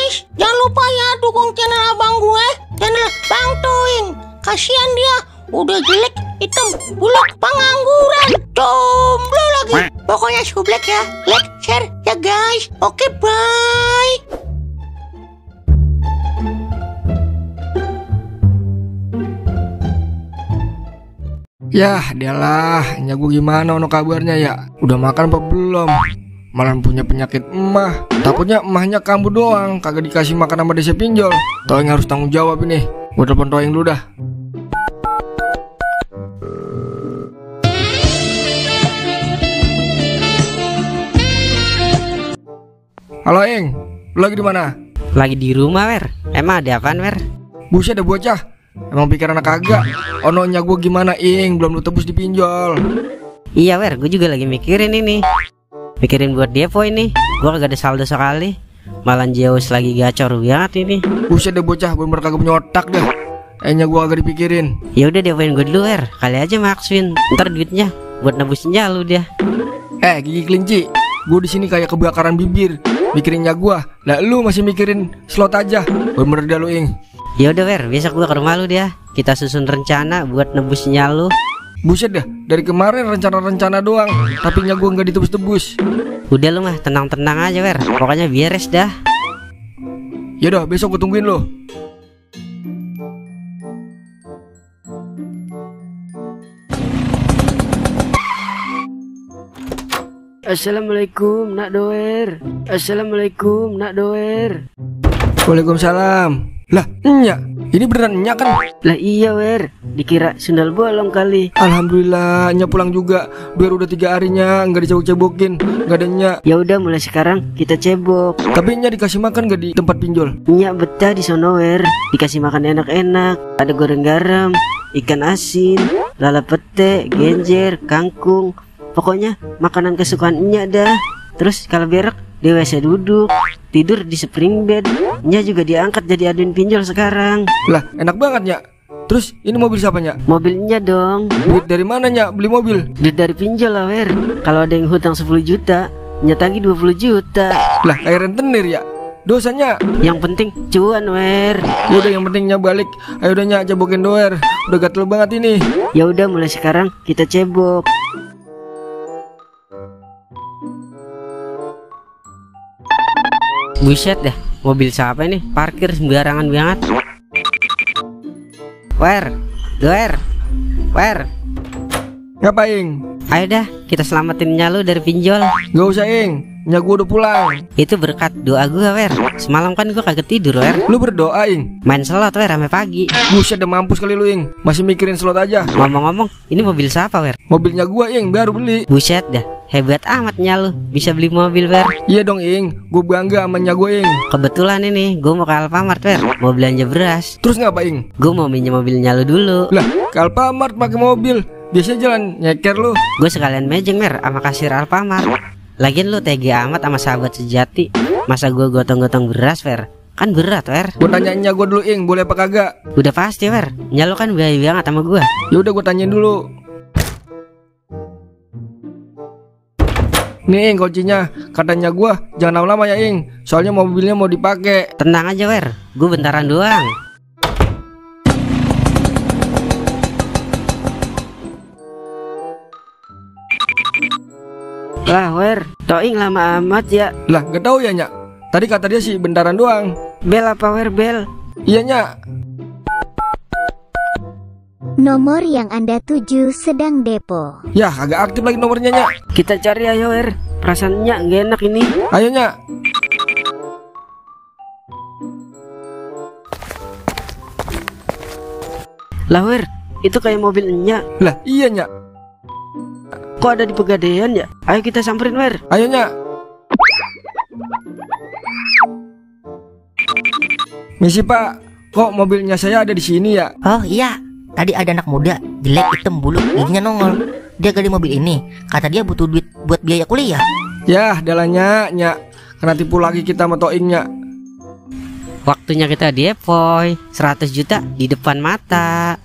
guys, jangan lupa ya dukung channel abang gue, channel Bang Toing. Kasihan dia, udah jelek, hitam, buluk, pengangguran, jomblo lagi. Pokoknya sublek ya, like, share ya guys. Oke, bye. Yah, dialah, nyagu gimana ono kabarnya ya? Udah makan apa belum? Malah punya penyakit emah. Takutnya emahnya kambuh doang, kagak dikasih makan sama desa pinjol. Toing harus tanggung jawab ini. Gue telepon Toing dulu dah. Halo Ing, lu lagi di mana? Lagi di rumah, Wer. Emang ada apaan, Wer? Buset ada bocah. Emang pikir anak kagak. Ononya gue gimana Ing, belum lu tebus di pinjol. Iya, Wer, gue juga lagi mikirin ini. Mikirin buat depo ini. Gue kagak ada saldo sekali. Malah Zeus lagi gacor banget ini. Buset ada bocah, bener kagak punya otak dah. Nya gue kagak dipikirin. Ya udah depoin gue dulu, Wer. Kali aja maksuin. Ntar duitnya buat nebusin jalu dia. Gigi kelinci, gue di sini kayak kebakaran bibir. Mikirinnya gua, lah lu masih mikirin slot aja. Bener dah lu Ing. Ya udah, Wer, besok gua ke rumah lu dia. Kita susun rencana buat nebus nyalu. Buset dah, dari kemarin rencana-rencana doang, tapi nya gua nggak ditebus-tebus. Udah lu mah tenang-tenang aja, Wer. Pokoknya beres dah. Yaudah, besok gua tungguin lu. Assalamualaikum, Nak Doer. Assalamualaikum, Nak Doer. Waalaikumsalam. Lah, Nya, ini beneran Nya kan? Lah iya, Wer. Dikira sundal bolong kali. Alhamdulillah, Nya pulang juga. Biar udah 3 harinya nggak dicebok-cebokin, nggak ada Nya. Ya udah, mulai sekarang kita cebok. Tapi Nya dikasih makan nggak di tempat pinjol? Nya betah di sono, Wer. Dikasih makan enak-enak. Ada goreng garam, ikan asin, lala pete, genjer, kangkung. Pokoknya makanan kesukaan Nya dah. Terus kalau berak di WC duduk, tidur di spring bed. Nya juga diangkat jadi admin pinjol sekarang. Lah, enak banget Nya. Terus ini mobil siapa Nya? Mobilnya dong. Duit dari mana Nya beli mobil? Duit dari pinjol lah, Wer. Kalau ada yang hutang 10 juta, Nya tagih 20 juta. Lah, kayak rentenir ya. Dosanya. Yang penting cuan, Wer. Udah yang penting Nya balik. Ayo udah Nya cebokin Doer. Udah gatel banget ini. Ya udah, mulai sekarang kita cebok. Buset dah, mobil siapa ini? Parkir sembarangan banget. Wer, Doer, Wer. Ngapain? Ayo dah, kita selamatin Nyalu dari pinjol. Gak usah Ing, Nya gua udah pulang. Itu berkat doa gua, Wer. Semalam kan gua kagak tidur, Wer. Lu berdoa Ing? Main slot, Wer, sampai pagi. Buset dah mampus kali lu Ing. Masih mikirin slot aja. Ngomong-ngomong, ini mobil siapa, Wer? Mobilnya gua Ing, baru beli. Buset dah, hebat amat Nyalu. Bisa beli mobil, Wer. Iya dong Ing, gua bangga sama Nya gua Ing. Kebetulan ini gua mau ke Alfamart, Wer. Mau belanja beras. Terus ngapa Ing? Gua mau minjem mobil Nyalu dulu. Lah, ke Alfamart pakai mobil. Biasanya jalan nyeker lu. Gue sekalian mejeng, Mer, sama kasir Alfamart. Lagian lu tega amat sama sahabat sejati. Masa gue gotong-gotong beras, Wer? Kan berat, Wer. Gue tanya Nya gua dulu Ing, boleh apa kagak? Udah pasti, Wer. Nya lu kan baik banget sama gue. Ya udah gua tanyain dulu. Nih Ing kuncinya. Katanya gua jangan lama-lama ya Ing. Soalnya mobilnya mau dipakai. Tenang aja, Wer. Gue bentaran doang. Lah, Wer, Toing lama amat ya. Lah, gak tahu ya Nya. Tadi kata dia sih bentaran doang. Bel apa, Wer, bel? Iya Nya. Nomor yang Anda tuju sedang depo. Ya, agak aktif lagi nomornya Nya. Kita cari ayo, Wer. Perasaannya gak enak ini. Ayo Nya. Lah, Wer, itu kayak mobil Nya. Lah, iya Nya. Kok ada di Pegadaian ya? Ayo kita samperin, Wer. Ayo Nya. Misi Pak, kok mobilnya saya ada di sini ya? Oh iya, tadi ada anak muda, jelek, hitam, bulu, giginya nongol. Dia gali mobil ini, kata dia butuh duit buat biaya kuliah. Yah, dalanya Nya. Kena tipu lagi kita sama Toing Nya. Waktunya kita diepoy 100 juta di depan mata.